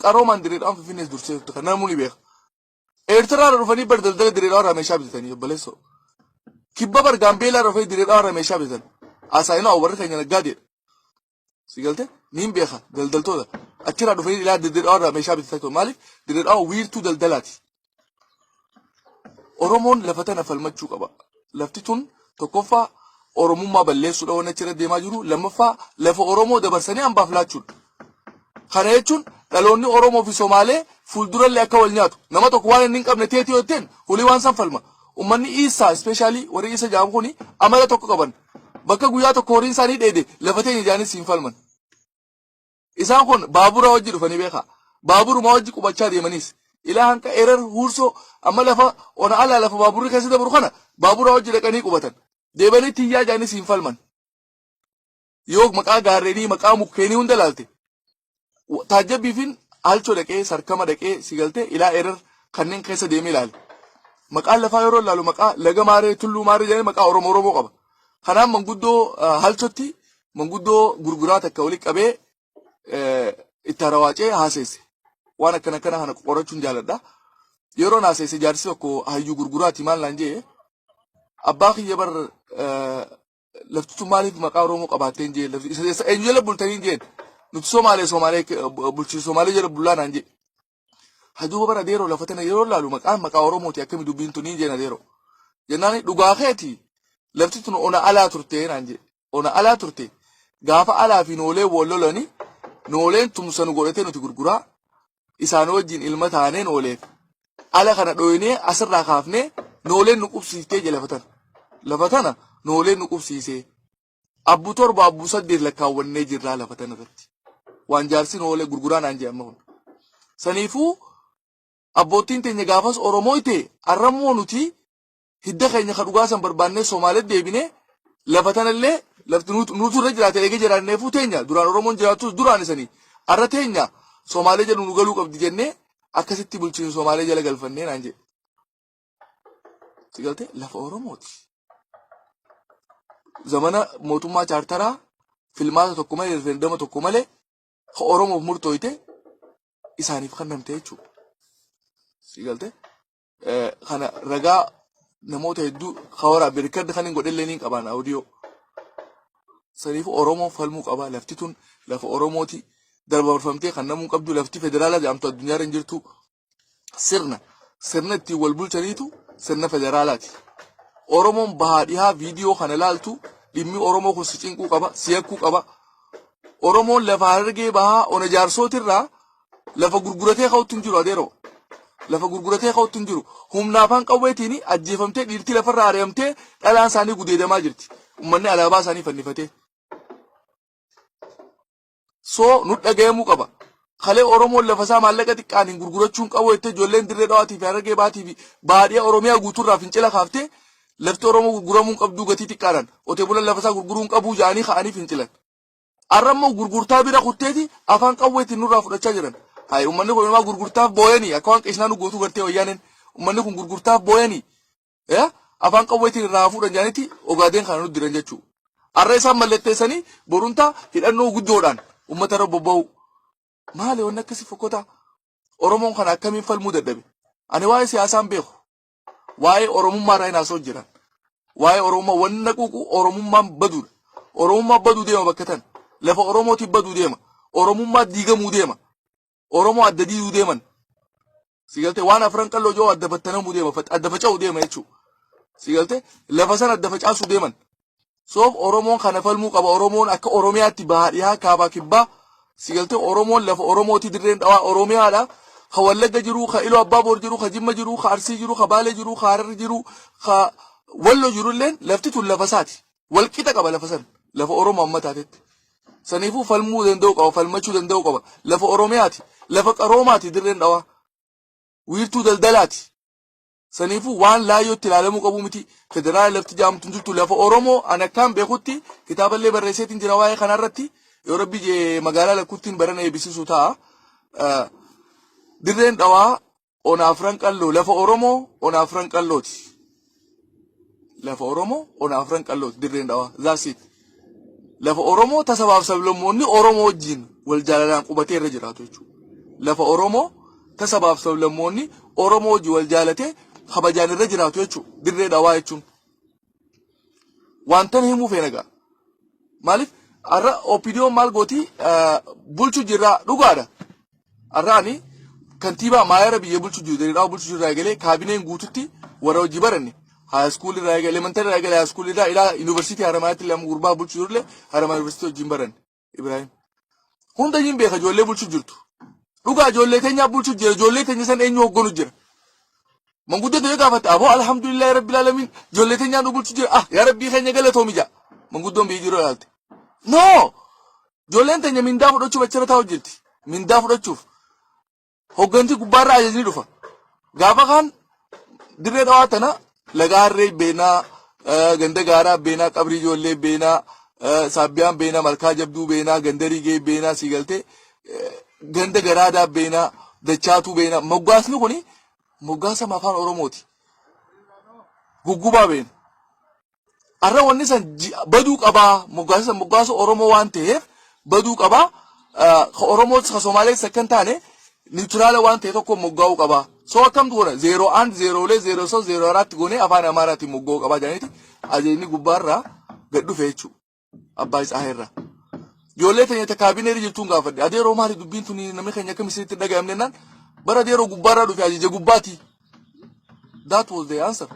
S1: Qaroomaan Dirree Dhawaan Finfinnees dursee turte kan namni ni beeka. Eertiraa irra dhufanii bar daldala Dirree Dhawaa irraa meeshaa bitatanii obboleessoo. Kibba bar Gaambeellaa irra dhufanii Dirree Dhawaa irraa meeshaa bitatan. Asaayinaa warri keenya naggaadeedha. Si galte niin beeka daldaltoota achirraa dhufanii ilaa Dirree Dhawaa irraa meeshaa bitatan maaliif Dirree Dhawaa wiirtuu daldalaati. Oromoon lafa tana falmachuu qaba. Lafti tun tokkoffaa Oromummaa balleessuudha waan achirra deemaa jiru. Lammaffaa lafa Oromoo dabarsanii hambaaf laachuudha. Kana jechuun dhaloonni Oromoo fi Somaalee fuuldurallee akka wal nyaatu. Nama tokko waan inni hin qabne teetii yoo jetteen hulii waan san falma. Uummanni Iisaa ispeeshaalii warri Iisa jedhamu kuni amala tokko qaban. Bakka guyyaa tokko horiin isaanii dheede lafa teenya jedhanii siin falman. Isaan kun baabura wajji dhufanii beekaa. Baaburuma wajji qubachaa deemaniis. Ilaa hanqa Erer Huursoo amma lafa ona alaa lafa baaburri keessa dabru kana baabura wajji dhaqanii qubatan. Deebanii tiyyaa jedhanii siin falman. Yoo maqaa gaarreenii maqaa mukkeenii hunda laalte taajjabbiifin halchoo dhaqee sarkama dhaqee si galtee ilaa Erer kanneen keessa deemee ilaale. Maqaan lafaa yeroo ilaalu maqaa laga maaree tulluu maaree jedhanii maqaa Oromoo Oromoo qaba. Kanaaf manguddoo halchotti manguddoo gurguraa takka walitti qabee itti harawaacee haaseesse. Waan akkana akkana kana qorachuun jaaladha. Yeroo haaseesse jaarsi tokko hayyuu gurguraati maal naan jee abbaa kiyya bar laftitu maaliif maqaa Oromoo qabaattee hin jee lafti eenyu jala bultanii hin jeen nuti Somaalee Somaalee bulchiinsa Somaalee jala bullaa naan jee. Haduuba bara adeeroo lafa tana yeroo laalu maqaan maqaa Oromooti akkami dubbiin tun hin jeen adeeroo. Jennaan dhugaa keeti lafti tun ona alaa turte naan jee. Ona alaa turte gaafa alaa fi noolee wal lolani nooleen tumsa nu godhatee nuti gurguraa isaan wajjin ilma taanee nooleef ala kana dhoynee asirraa kaafnee nooleen nu qubsiiftee jee lafa tana. Lafa tana nooleen nu qubsiisee. Abbu torba abbu saddeet lakkaawwannee jirraa lafa tana irratti. Waan jaarsi noolee gurguraa naan jee amma kun. Saniifuu abboottiin teenya gaafas Oromoo ta'e arrammoo nuti hidda keenya ka dhugaa san barbaannee Somaalee deebinee lafa tanallee lafti nutu irra jiraate eegee jiraanneefuu teenya duraan Oromoon jiraattus duraan isanii arra teenya Somaalee jedhu nu galuu qabdi jennee akkasitti bulchiinsa Somaalee jala galfannee naan jedhe. Si galte lafa Oromooti. Zamana mootummaa chaartaraa filmaata tokko malee referendama tokko malee ka Oromoof murtooyte isaaniif kennamte jechuudha. Si galte kana ragaa namoota hedduu ka waraabbe record kan hin godhellee ni qabaan audio. Saniif Oromoo falmuu qaba lafti tun lafa Oromooti darbarfamtee kan namuu qabdu lafti federaalaa jedhamtu addunyaarra hin jirtu sirna sirna ittiin wal bulchaniitu sirna federaalaati. Oromoon bahaa dhihaa viidiyoo kana laaltu dhimmi Oromoo kun si cinquu qaba, si yakkuu qaba. Oromoon lafa Harargee bahaa ona jaarsootirraa lafa gurguratee ka'utti hin jiru adeeroo. Lafa gurguratee ka'utti hin jiru. Humna afaan qawweetiin ajjeefamtee dhiirtii lafarraa ari'amtee dhalaan isaanii gudeedamaa jirti. Uummanni alaabaa isaanii fannifatee. So nu dhagayamuu qaba. Kalee Oromoon lafa isaa maallaqa xiqqaan hin gurgurachuu hin qabu jettee ijoolleen dirree dhawaatii fi harargee baatii fi baadiyyaa Oromiyaa guutuurraa fincila kaaftee lafti Oromoo gurguramuu hin qabduu gatii xiqqaadhaan qotee bulaan lafa isaa gurguruu hin qabuu jedhanii ka'anii fincilan. Har'a immoo gurgurtaa bira kutteeti afaan qawweetiin nurraa fudhachaa jiran. Hayi uummanni kun inumaa gurgurtaaf booyanii akka waan qishnaa nu gootuu gartee wayyaaneen uummanni kun gurgurtaaf booyanii afaan qawweetiin irraa fuudhan jedhaniiti Ogaadeen kana nutti diran jechuudha. Har'a isaan mallatteessanii boruntaa hidhannoo guddoodhaan uummata irra bobba'u. Maali wanni akkasii fokkotaa? Oromoon kana akkamiin falmuu dadhabe? Ani waa'ee siyaasaan beeku. Waa'ee Oromummaa irraa hin haasa'u jiran. Waa'ee Oromummaa wanna quuqu Oromummaan baduudha. Oromummaan baduu deema bakka tana. Lafa Oromootiin baduu deema. Oromummaa diigamuu deema. Oromoo adda diiduu deeman. Si galtee waan afran qalloo joo adda battanamuu deema adda faca'uu deema jechuudha. Si galtee lafa sana adda facaasuu deeman. Soof Oromoon kana falmuu qaba. Oromoon akka Oromiyaatti bahaa dhihaa kaabaa kibbaa. Si galtee Oromoon lafa Oromooti dirreen dhawaa Oromiyaadha. Ka Wallagga jiru, ka Iluu Abbaa Boor jiru, ka Jimma jiru, ka Arsii jiru, ka Baalee jiru, ka Harar jiru, ka Wallo jiru illeen lafti tun lafa isaati. Wal qixa qaba lafa san. Lafa Oromoo amma taatetti. Saniifuu falmuu danda'u qaba, falmachuu danda'u qaba. Lafa Oromiyaati, lafa qaroomaati dirreen dhawaa. Wiirtuu daldalaati. Saniifuu waan laayyootti ilaalamuu qabu miti. Federaala lafti jaamtu hin jirtu. Lafa Oromoo ani akkaan beekutti kitaaballee barreesseetiin jira waa'ee kanarratti. Yoo Rabbi jee magaalaa Lakkuttiin barana eebbisiisuu ta'a. Dirreen Dhawaa ona Afran Qalloo, lafa Oromoo ona Afran Qallooti. Lafa Oromoo ona Afran Qallooti Dirreen Dhawaa. That's it. Lafa Oromoo ta sabaaf sablammoonni Oromoo wajjin wal jaalalaan qubatee irra jiraatu jechuudha. Lafa Oromoo ta sabaaf sablammoonni Oromoo wajjin wal jaalatee kabajaan irra jiraatu jechuudha. Dirree Dhawaa jechuun. Wantan himuu feena gaa. Maaliif har'a OPDOn maal gooti bulchu jirraa dhugaadha. Har'a ani kantiibaa maayara biyya bulchu jiru Dirree Dhawaa bulchu jirraa eegalee kaabineen guututti warra hojii baranne high school irraa eegalee elementary irraa eegalee high school irraa ilaa yuunivarsiitii Haramayaatti illee amma gurbaa bulchu jirullee Haramaya yuunivarsiitii wajjin baranne Ibrahim. Hunda hin beeka ijoollee bulchu jirtu. Dhugaa ijoollee teenyaa bulchu jira, ijoollee teenya san eenyu hogganu jira? Manguddoo ta'ee gaafatte, aboo alhamdulillahi rabbil alamin, ijoollee teenyaa nu bulchu jira, ah yaa rabbii keenya galatoomi jaa. Manguddoon biyya jiru ilaalte. No! Ijoolleen teenya mindaa fudhachuuf achirra taa'u jirti. Mindaa fudhachuuf. Hogganti gubbaarraa ajajni dhufa. Gaafa kaan Dirree Dhawaa tana laga harree beenaa, ganda gaaraa beenaa, qabrii ijoollee beenaa, saabbiyaan beenaa, malkaa jabduu beenaa, ganda rigee beenaa, sii galtee ganda garaadaa beenaa, dachaatuu beenaa. Moggaasni kuni moggaasa afaan Oromooti. Guggubaa beena. Arra wanni san baduu qabaa, moggaasa san moggaasa Oromoo waan ta'eef baduu qabaa. Ka Oromoos ka Somaalees akka hin taane niwutiraala waan ta'e tokko moggaa'uu qabaa. So akkam goona zeeroo and zeeroolee zeeroo so zeeroo araatti goonee afaan Amaaraatiin moggaa'uu qabaa jedhaniiti ajajni gubbaarraa gad dhufe jechuudha. Abbaa isaa irraa. Ijoollee teenya ta kaabineerra jirtuun gaafadhe. Adeeroo, maali dubbiin tuni, namni keenya akkam isinitti dhaga'amne jennaan, bara adeeroo gubbaarraa dhufe, ajaja gubbaati. That was the answer.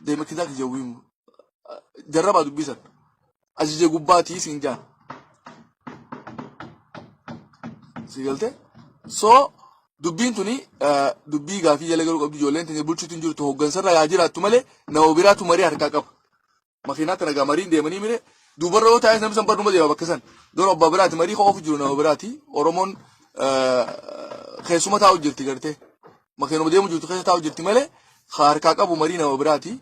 S1: Deema kitaa kijawwiimu. Jarrabaa dubbisan. Ajaja gubbaatii siin jaan. Si galtee? So dubbiin tuni dubbii gaafii jala galuu qabdu. Ijoolleen teenya bulchuutu hin jirtu, hooggansarra yaa jiraattu malee nama biraatu marii harkaa qaba. Makiinaa tana gaa mariin deemanii mire duubarra yoo taa'es namni san barnuma deema bakka san. Garuu abbaa biraati marii ka oofu jiru nama biraati. Oromoon keessuma taa'u jirti gartee. Makiinuma deemu jirtu keessa taa'u jirti malee ka harkaa qabu marii nama biraati.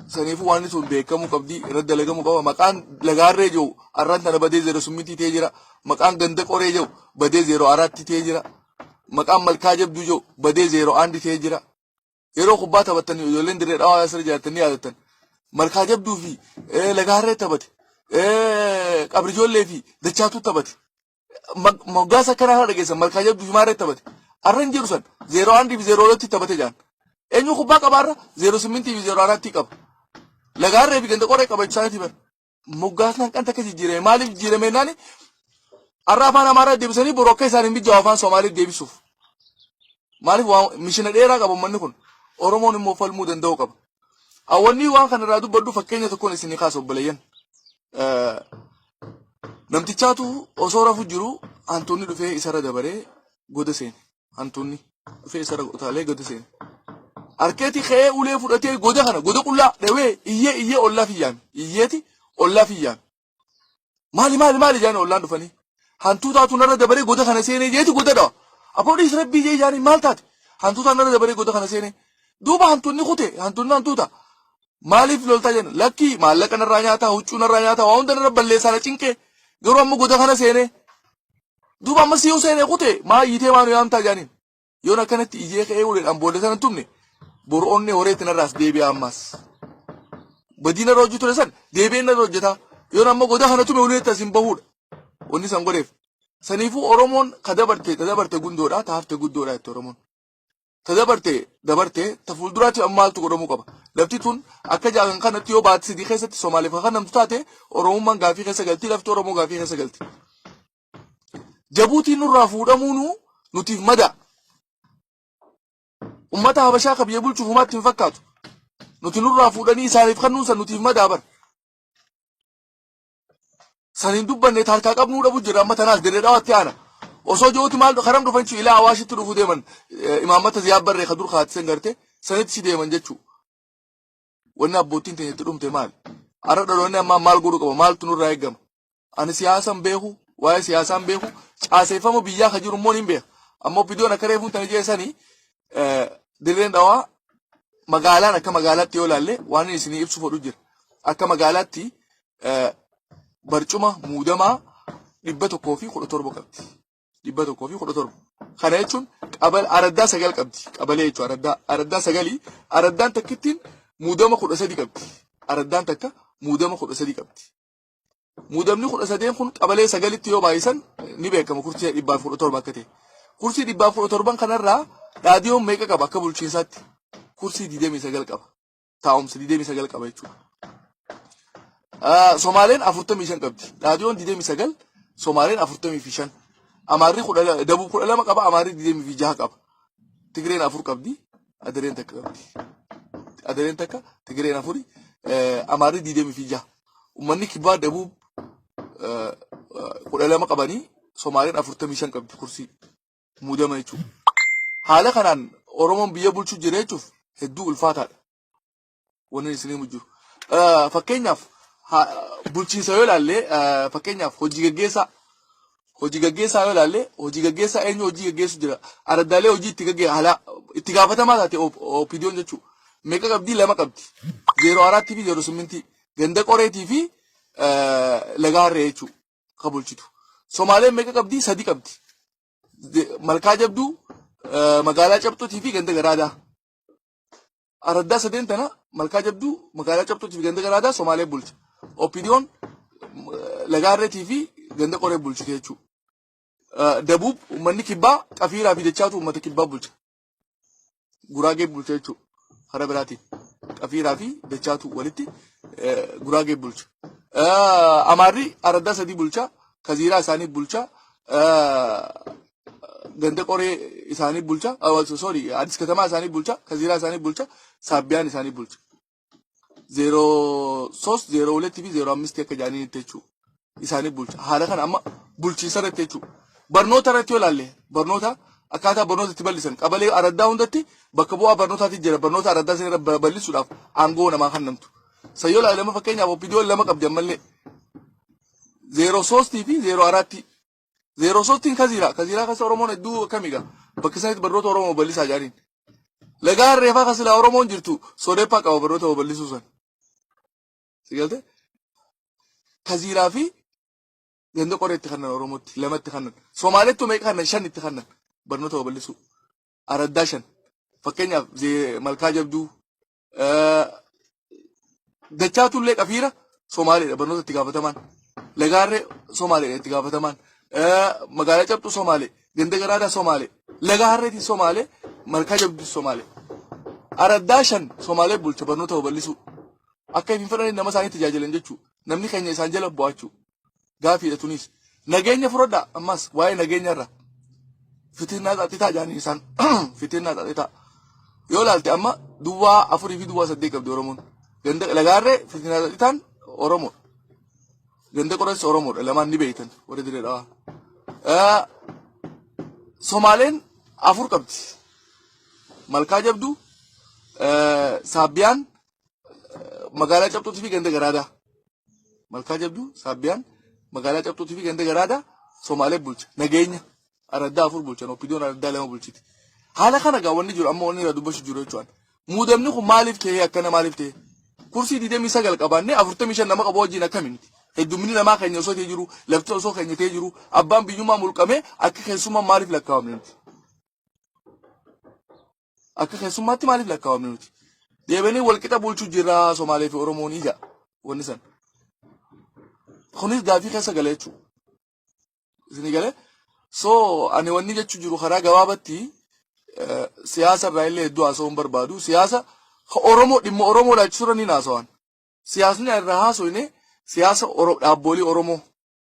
S1: Saniifuu waan sun beekamuu qabdi, irratti dalagamuu qaba. Maqaan lagaarree jiru arraan tana badee zeero summitii ta'ee jira. Maqaan ganda qoree jiru badee zeero araatti ta'ee jira. Maqaan malkaa jabduu jiru badee zeero aandi ta'ee jira. Yeroo kubbaa taphattan ijoolleen Dirree Dhawaa asirra jiraattan ni yaadattan. Malkaa Jabduu fi Laga Harree taphate. Qabri ijoollee fi Dachaatuu taphate. Moggaasa akkanaa kana dhageessan, Malkaa Jabduu fi Maarree taphate. Arra hin jiru san zeeroo aandii fi zeeroo olatti taphate jaan. Eenyu kubbaa qaba arra? Zeeroo simmintii fi zeeroo araattii qaba. Laga Harree fi ganda qoree qaba jechuusaaniiti bara. Moggaasni hanqan takka jijjiirame. Maaliif jijjiirame jennaan, har'a afaan Amaaraa deebisanii boru akka isaan hin mijaa'u afaan Somaalee deebisuuf. Maaliif waan mishina dheeraa qaba uummanni kun. Oromoon immoo falmuu danda'uu qaba. Hawwanni waan kana irraa dubbadhu fakkeenya tokkoon isinii kaasa, obboleeyyan. Namtichaatu osoo rafu jiru hantuunni dhufee isarra dabaree goda seene. Hantuunni dhufee isarra utaalee goda seene. Harkeeti ka'ee ulee fudhatee goda kana goda qullaa dhawee iyyee iyyee ollaa fiyyaame. Iyyeeti ollaa fiyyaame. Maali maali maali jaani ollaan dhufanii. Hantuutaatu narra dabaree goda kana seenee jeeti goda dhawa. Abboo dhiis rabbii jee jaani, maal taate? Hantuutaan narra dabaree goda kana seenee. Duuba hantuunni kute, hantuunni hantuuta. Maaliif loltaa jenna? Lakkii, maallaqa narraa nyaataa, huccuu narraa nyaataa, waa hunda narra balleessaa, na cinqee. Garuu amma goda kana seenee. Duuba amma si'uu seenee kute, maa iyyitee maa nu yaamtaa jaaniin. Yoon akkanatti iyyee ka'ee uleedhaan boolla sana hin tumne, boru onnee horeetti narraas deebi'a ammaas. Badii narra hojii ture san deebi'ee narra hojjetaa. Yoon amma goda kana tume uleetti as hin bahuudha. Wanni san godheef. Saniifuu Oromoon ka dabarte ta dabarte gundoodha, ta hafte guddoodha jette Oromoon. Ta dabarte dabarte, ta fuulduraatti amma maaltu godhamuu qaba? Lafti tun akka jaakan kanatti yoo baatii 3 keessatti Somaaliif kan namtu taate, Oromummaan gaafii keessa galti, lafti Oromoo gaafii keessa galti. Jabuutiin nurraa fuudhamuunu nutiif madaa. Ummata Habashaa ka biyya bulchuuf humaatti hin fakkaatu. Nuti nurraa fuudhanii isaaniif kennuun san nutiif madaa bara. San hin dubbanne, harkaa qabnuu dhabu jira amma tanaas Dirree Dhawaatti aana. Osoo jiruuti maal karam dhufan jechuun ilaa Awaashitti dhufuu deeman, imaammata Ziyaad Barree ka dur kaatisan garte sanitti si deeman jechuudha. Wanni abboottiin teenya itti dhumte maali? Har'a dhaloonni ammaa maal godhuu qaba? Maaltu nurraa eegama? Ani siyaasan beeku, waa'ee siyaasaan beeku, caaseeffama biyyaa ka jiru immoo niin beeka. Amma OPDOn akka reefuun tana jeessanii Dirreen Dhawaa magaalaan akka magaalaatti yoo ilaalle waan inni isinii ibsu fedhu jira. Akka magaalaatti barcuma muudamaa 117 qabdi. 117. Kana jechuun qabal araddaa sagal qabdi. Qabalee jechuun araddaa araddaa sagalii araddaan takkittiin muudama 13 qabdi. Araddaan takka muudama 13 qabdi. Muudamni 13n kun qabalee sagalitti yoo baay'isan ni beekama kursii 117 akka ta'e. Kursii 117 kanarraa dhaadiyoon meeqa qaba akka bulchiinsaatti? Kursii 29 qaba. Taa'umsa 29 qaba jechuudha. Somaaleen 45 qabdi. Dhaadiyoon 29, Somaaleen 45. Amaarri Dabub 12 qaba, Amaarri 26 qaba. Tigreen afur qabdi, Adareen takka qabdi. Adareen takka, Tigreen afuri, Amaarri 26. Uummanni kibbaa Dabub 12 qabanii Somaaleen 45 qabdi kursii muudama jechuudha. Haala kanaan Oromoon biyya bulchuu jira jechuuf hedduu ulfaataadha. Wanni isin himu jiru. Fakkeenyaaf bulchiinsa yoo ilaalle, fakkeenyaaf hojii gaggeessaa hojii gaggeessaa yoo ilaalle, hojii gaggeessaa eenyu hojii gaggeessu jira? Araddaalee hojii itti gaggee haala itti gaafatamaa taate OPDOn jechuudha. Meeqa qabdi? Lama qabdi. 04 fi 08, ganda qoreetii fi laga harree jechuudha ka bulchitu. Somaaleen meeqa qabdi? Sadi qabdi. Malkaa Jabduu, magaalaa Cabxuutii fi ganda Garaadaa. Araddaa sadeen tana, Malkaa Jabduu, magaalaa Cabxuutii fi ganda Garaadaa, Somaalee bulcha. OPDOn laga harreetii fi ganda qoree bulchite jechuudha. Dabuub uummanni kibbaa Qafiiraa fi Dachaatu uummata kibbaa bulcha. Guraagee bulcha jechuudha. Karaa biraatiin Qafiiraa fi Dachaatu walitti Guraagee bulcha. Amaarri araddaa sadii bulcha. Kaziiraa isaanii bulcha. Ganda qoree isaanii bulcha. Sorry, Addis Katamaa isaanii bulcha. Kaziiraa isaanii bulcha. Saabbiyaan isaanii bulcha. 03, 02 fi 05 akka jaaniinitti jechuudha. Isaanii bulcha. Haala kana amma bulchiinsa irratti jechuudha. Barnoota irratti yoo ilaalle, barnoota akkaataa barnoota itti bal'isan, qabalee araddaa hundatti bakka bu'aa barnootaatti jira. Barnoota araddaa sana irra bal'isuudhaaf aangoo namaa kennamtu. San yoo ilaalle, fakkeenyaaf OPDOn lama qabdi ammallee. 03 fi 04. 03n Kaziiraa. Kaziiraa keessa Oromoon hedduu akkamiiga. Bakka isaanitti barnoota Oromoo bal'isaa jaaniin. Lagaa harreefaa kan silaa Oromoon jirtu Sodeppaa qaba barnoota babal'isuu san. Si galte? Kaziiraa fi ganda qoreetti kannan Oromootti lamatti kannan. Somaaleettu meeqa kannan? Shan itti kannan barnoota babal'isuu. Araddaa shan. Fakkeenyaaf Malkaa Jabduu, Dachaatullee Qafiira Somaaleedha barnoota itti gaafatamaan. Lagaarree Somaaleedha itti gaafatamaan. Magaalaa Cabxuu Somaalee, Ganda Garaadaa Somaalee, Laga Harreetiin Somaalee, Malkaa Jabduutis Somaalee. Araddaa shan Somaalee bulcha barnoota babal'isuu. Akka hin fedhaniin nama isaanii tajaajilan jechuudha. Namni keenya isaan jala bu'achuu. Gaafiidha tunis. Nageenya fudhadhaa ammas waa'ee nageenya irra. Fitinnaa xaxitaa jaanii isaan fitinnaa xaxitaa. Yoo ilaalte amma duwwaa afurii fi duwwaa saddeet qabdi Oromoon. Ganda Lagaarree fitinnaa xaxitaan Oromoodha. Ganda Qoreessi Oromoodha, lamaan ni beektan warri Dirree Dhawaa. Somaaleen afur qabdi. Malkaa Jabduu, Saabbiyaan, magaalaa Cabxuutii fi ganda Garaadaa. Malkaa Jabduu, Saabbiyaan, magaalaa Cabxuutii fi ganda Garaadaa Somaalee bulcha. Nageenya araddaa afur bulchan, OPDOn araddaa lama bulchiti. Haala kana gaa wanni jiru amma wanni irraa dubbachuu jiru jechuudha. Muudamni kun maaliif ta'ee akkana maaliif ta'e? Kursii 29 qabaannee 45 nama qabu wajjin akkami miti? Heddumminni namaa keenya osoo ta'ee jiru, lafti osoo keenya ta'ee jiru, abbaan biyyummaa mulqamee akka keessummaa maaliif lakkaawamne nuti? Akka keessummaatti maaliif lakkaawamne nuti? Deebanii walqixa bulchuu jirra Somaalee fi Oromoon ija wanni san. Kunis gaafii keessa gala jechuudha. Isin galee? So ani wanni jechuu jiru karaa gabaabatti siyaasa irraa illee hedduu haasa'uu hin barbaadu. Siyaasa Oromoo dhimma Oromoo ilaalchisuu irra ni haasawan. Siyaasni irraa haasofne siyaasa dhaabbolii Oromoo.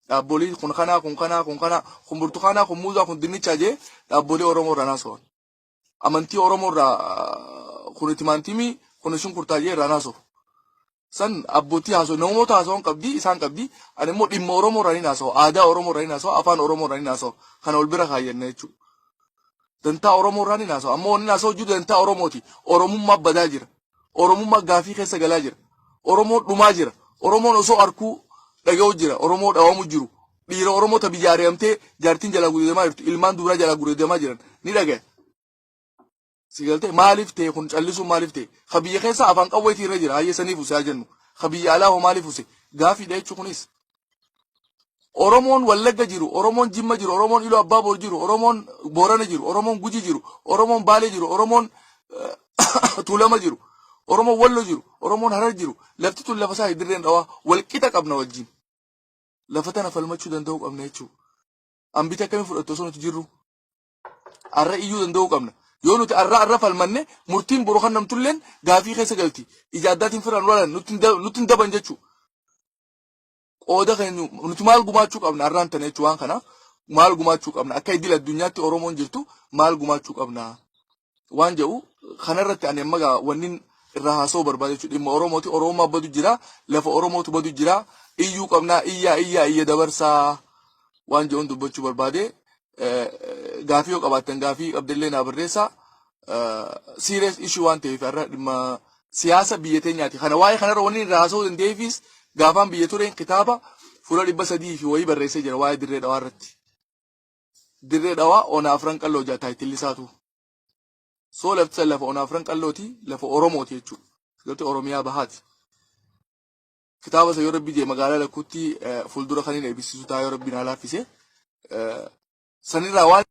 S1: Dhaabbolii kun kanaa, kun kanaa, kun kanaa, kun burtukaanaa, kun muuzaa, kun dinnichaa jee dhaabbolii Oromoo irraa haasawan. Amantii Oromoo irraa kun timaantimii, kun shunkurtaa jee irraa haasawu. San abbootii haasa'u, namoota haasa'uun qabdi, isaan qabdi. Ani immoo dhimma Oromoo irraa ni haasawu, aadaa Oromoo irraa ni haasawu, afaan Oromoo irraa ni haasawu. Kana ol bira kaayyanna jechuudha. Dantaa Oromoo irraa ni haasawu. Ammoo wanni haasawu jiru dantaa Oromooti. Oromummaa badaa jira. Oromummaa gaafii keessa galaa jira. Oromoon dhumaa jira. Oromoon osoo arkuu dhaga'u jira. Oromoo dhawamu jiru. Dhiira Oromoo ta biyya ari'amtee jaartiin jalaa gudeedamaa jirtu, ilmaan dubaraa jalaa gudeedamaa jiran ni dhagaya. Si galtee? Maaliif ta'e kun callisuun maaliif ta'e? Ka biyya keessa afaan qawweetii irra jira hayyee saniif use haa jennu. Ka biyya alaa hoo maaliif use? Gaafiidha jechuun kunis. Oromoon Wallagga jiru, Oromoon Jimma jiru, Oromoon Iluu Abbaa Boor jiru, Oromoon Boorana jiru, Oromoon Guji jiru, Oromoon Baalee jiru, Oromoon Tuulama jiru, Oromoon Wallo jiru, Oromoon Harar jiru. Lafti tun lafa isaa Dirreen Dhawaa walqixa qabna wajjin. Lafa tana falmachuu danda'uu qabna jechuudha. Ambiti akkamii fudhattu osoo nuti jirru? Arra iyyuu danda'uu qabna. Yoo nuti arra arra falmanne, murtiin boru kan namtulleen gaafii keessa galti. Ija addaatiin firaan walan nutti hin daban jechuudha. Qooda keenya nuti maal gumaachuu qabna arraan tana jechuudha? Waan kanaaf maal gumaachuu qabna? Akka idil addunyaatti Oromoon jirtu maal gumaachuu qabna waan jedhu kanarratti ani amma gaa wannin irraa haasa'uu barbaada jechuudha. Dhimma Oromooti. Oromummaa badu jira, lafa Oromootu badu jira, iyyuu qabnaa, iyyaa iyyaa iyya dabarsaa waan jedhuun dubbachuu barbaade. Gaafii yoo qabaattan, gaafii qabdillee naa barreessaa. Serious issue waan ta'eef, har'a dhimma siyaasa biyya teenyaati. Kana waa'ee kanarra wanni irraa haasa'uu danda'eefis, gaafaan biyya tureen kitaaba fuula 300 fi wayii barreessee jira waa'ee Dirree Dhawaa irratti. Dirree Dhawaa Ona Afran Qalloo jaa title isaatu. So lafti san lafa Ona Afran Qallooti, lafa Oromooti jechuudha. Galtee Oromiyaa bahaati. Kitaaba isa yoo Rabbi jee magaalaa Lakkuutti fuuldura kan inni eebbisiisu ta'a, yoo Rabbi naa laaffise. Sanirraa waan